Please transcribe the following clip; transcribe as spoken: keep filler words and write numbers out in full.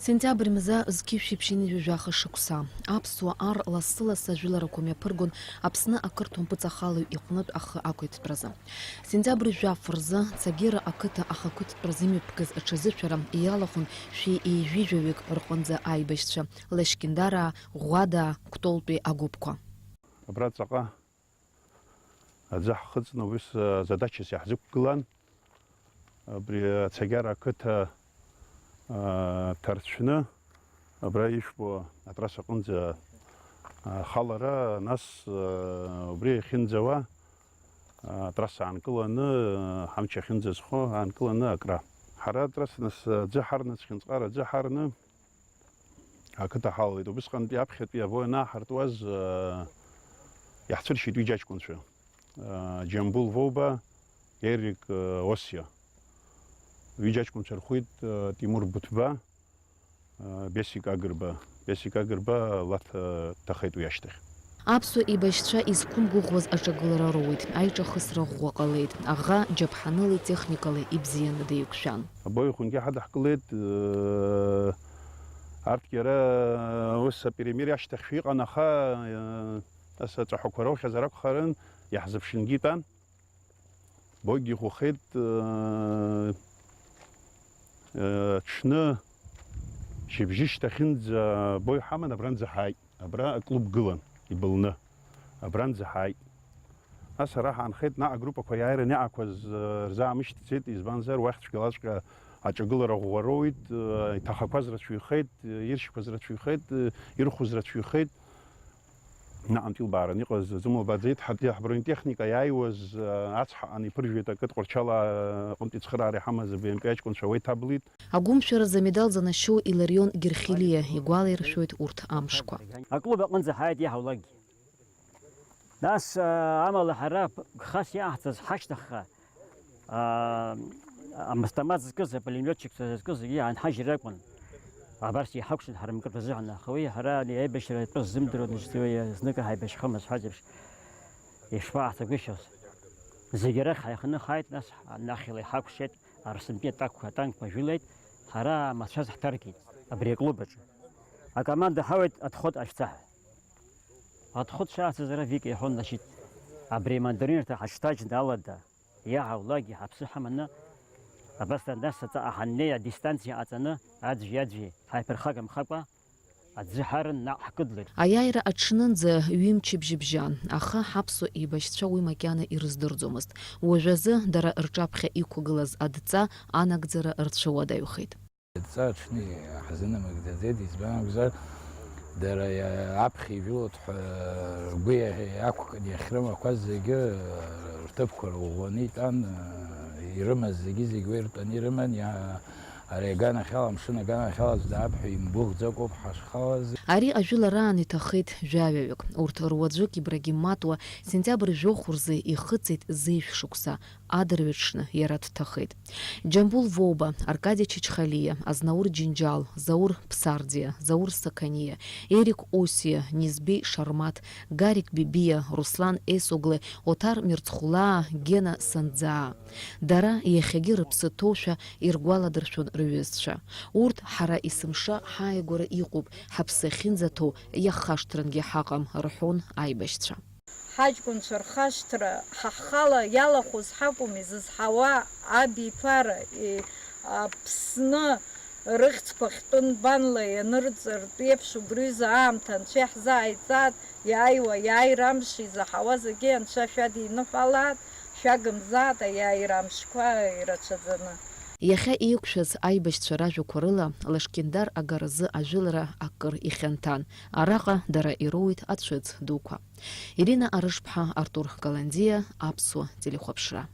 Сентиабр мза зқьи жәшәи ԥшьынҩажәи жәаха шықәса. Аԥсуа ар лассы-лассы ажәыларақәа мҩаԥыргон Аԥсны ақырҭуа мпыҵахалаҩ иҟнытә ахы ақәиҭтәразы. Сентиабр жәаф рзы Цагира ақыҭа ахақәиҭтәразы имҩаԥгаз аҽазышәара иалахәын шәи ҩажәи жәаҩык рҟынӡа аибашьцәа, Лашькьындараа, Ӷәадаа, Кәтолтәи агәыԥқәа. Абра ҵаҟа аӡы ҳхыҵны убыс, а, задачас иаҳзықәгылан. Абри Ацагьара ақыҭа, а, ҭарцәны, абра ишәбо атрасса аҟынӡа, а, ахалара, нас, а, убри иахьынӡауа, а, атрасса аанкыланы, а, ҳамч ахьынӡазхо аанкыланы акра. Ҳара атрасса нас, а, аӡы ҳарны, Цхьынҵҟара аӡы ҳарны, ақыҭа ҳалалеит. Убысҟантәи аԥхьатәи авоин ааҳартуаз, аа, иаҳцәыршьит ҩыџьа аҷкәынцәа, аа, Џьамбул Воуба, Ерик, аа, Осиа. Ҩыџьа аҷкәынцәа рхәит, аа, Тимур Буҭба, аа, Бесик Агрба. Бесик Агрба лаҭа дҭахеит уи ашьҭахь. Аԥсуа еибашьцәа изқәымгәыӷуаз аҿагылара роуит, аиҿахысра ӷәӷәа ҟалеит, аӷа џьаԥҳанылеи техникалеи ибзианы деиқәшәан. Абои хәынгьы ҳадаҳкылеит, э, арҭгьы ара, э, ус аперемир ашьҭахьшәа иҟан, аха, э, ас аҵәахәақәа роухьазар акәхарын, иаҳзыԥшынгьы итәан. Богьы ихәахеит, э, э, ҽны шьыбжьышьҭахьынӡа бо иҳаман, абранӡа ҳааит. Абра аклуб гылан, ибылны. Абранӡа ҳааит. Нас ара ҳаанхеит, наҟ агруппақәа иааираны иаақәаз, э, рзаамышьҭӡеит, избанзар, уахь цәгьалаҵәҟьа аҿагылара ӷәӷәа роуит, э, иҭахақәаз рацәаҩхеит, э, иршьқәаз рацәаҩхеит, э, ирхәыз рацәаҩхеит. Наҟ илбааран иҟаз аӡы млабаӡеит, ҳа-, ҳбронетехника иааиуаз, э, ацҳаҟан иԥыржәеит, акы Тҟәарчал аҟынтә ицхыраара иҳамаз аб м п аҷкәынцәа уеиҭаблит. Агәымшәаразы амедал занашьоу Иларион Герхелиа игәалаиршәоит урҭ амшқәа. Аклуб аҟынӡа ҳааит иаҳаулагьы. Нас, аа, амала ҳара гхас иааҳҵаз ҳашьҭахьҟа, аа, амастамат зкыз, апулемиотчик зкыз зегьы иаанҳажьыр акәын. Абарс иҳакәшан ҳара мкыртә азыҳәан, аха уи ҳара ани аибашьра атәы ззымдыруа дышьҭоуи знык ҳаибашьхомызт ҳәа еиԥш, ишԥаҳҭагәышьоз? Зегьы арахь ҳаиханы ҳааит, нас анахьала иҳакәшеит, Арсынтәи атанкқәа, атанкқәа жәылеит, ҳара амацәаз ҳҭаркит абри аклуб аҿы. Акоманда ҳауеит Отход ашәҵа ҳәа. Отход шаацыз ара Вика иҳәон, значит, абри амандаринарҭа ҳашҭаџьны алада, иаҳаулагьы ҳаԥсы ҳаманы, абас нас аҵаҟа ҳаннеи, адистанциа ҟаҵаны, аӡәи-аӡәи ҳаиԥырхагамхакәа, аӡы ҳарын, наҟ ҳкыдлеит. Аиааира аҽнынӡа ҩымчыбжьы бжьан, аха ҳаԥсуа еибашьцәа уи макьана ирыздырӡомызт. Уажәазы дара рҿаԥхьа иқәгылаз адҵа анагӡара рцәыуадаҩхеит. Адҵа аҽны ҳзынамыгӡаӡеит, избан акәзар, дара иа-, аԥхьа ижәылоит ҳәа ргәы иа-, иақәкны иахьрымақәаз зегьы рҭыԥқәа рӷәӷәаны итәан, ирымаз зегьы-зегь уи ртәаны ирыман, иа-, Ари аганахьала, амшын аганахьала аӡә даап ҳәа имгәыӷӡакәоуп ҳашхалаз. Ари ажәылараан иҭахеит жәаҩаҩык. Урҭ руаӡәык Ибрагим Матуа сентиабр жәохә рзы ихыҵит зежә шықәса, адырҩаҽны иара дҭахеит. Џьамбул Воуба, Аркади Чачхалиа, Азнаур Џьынџьал, Заур Ԥсардиа, Заур Сақаниа, Ерик Осиа, Низби Шармаҭ, Гарик Бибиа, Руслан Есоглы, Оҭар Мирцхәлаа, Гена Санӡаа. Дара иахьагьы рыԥсы ҭоушәа иргәаладыршәон рҩызцәа. Урҭ ҳара есымша ҳааигәара иҟоуп, ҳаԥсы ахьынӡаҭоу иахашҭрангьы ҳаҟам, рҳәон аибашьцәа. Ҳаҷкәынцәа рхашҭра ҳа ҳхала иалахәыз ҳакәым изызҳауа, абиԥара, и-, Аԥсны рыхьӡқәа хьтәы нбанла ианырҵартә еиԥш, убри рзы аамҭа Анцәа иаҳзааиҵаат, иааиуа, иааира амш изаҳауа зегьы Анцәа шәадиныҳәалаат, шәагымзаат, аиааира амшқәа ирацәаӡаны. Иахьа еиқәшәаз аибашьцәа ражәақәа рыла, Лашкьындар агаразы ажәылара акыр ихьанҭан. Араҟа дара ироуит ацәыӡ дуқәа. Ирина Арышԥҳа, Артур Каландиа, Аԥсуа телехәаԥшра.